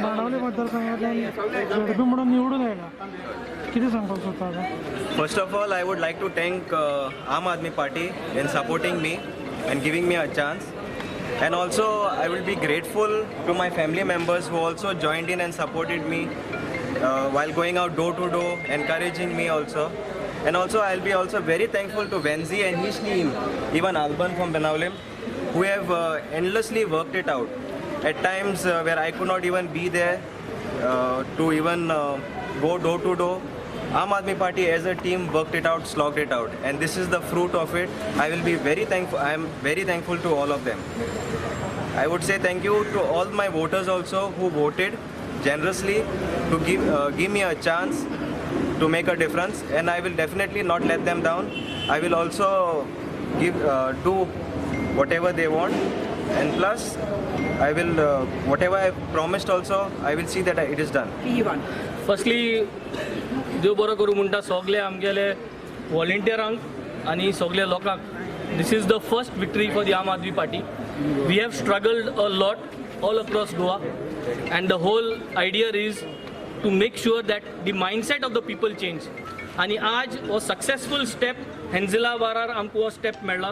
Benaulim मतदारसंघातल्यान ZP म्हणून निवडून आयला, कितें सांगपाक सोदता आतां? First of all, I would like to thank Aam Aadmi Party in supporting me and giving me a chance. And also, I will be grateful to my family members who also joined in and supported me while going out door to door, encouraging me also. And also, I'll be also very thankful to Venzi and his team, even Alban from Benaulim, who have endlessly worked it out. At times where I could not even be there to even go door to door, Aam Aadmi Party as a team worked it out, slogged it out, and this is the fruit of it. I will be very thankful. I am very thankful to all of them. I would say thank you to all my voters also who voted generously to give me a chance to make a difference, and I will definitely not let them down. I will also give do whatever they want, and plus I will whatever I have promised also, I will see that it is done. Firstly, देव बरो करूं म्हणटा सगळे आमगेले वॉलंटियरांक आनी सगल्या लोकांक. This is the first victory for the Aam Aadmi Party. We have struggled a lot all across Goa, and the whole idea is to make sure that the mindset of the people change. आनी आज हो successful step हेन्झला बारार आमकां हो step मेळ्ळा.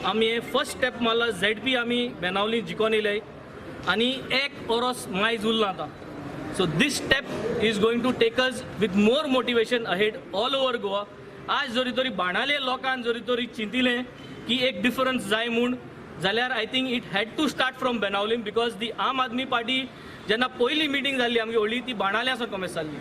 आमी हे first step मारला. ZP आमी बेनावली जिखोन येयले आनी एक ओरोस मायज उरला आतां. So this step is going to take us with more motivation ahead all over Goa. आज जरी तरी बाणाले लोकान जरी तरी चिंतिलें की एक डिफरन्स जाय म्हूण जाल्यार, I think it had to start from Benaulim, because the Aam Aadmi Party जेन्ना पयली मिटींग जाल्ली आमची व्हडली, ती बाणाल्या सावन कमेस जाल्ली.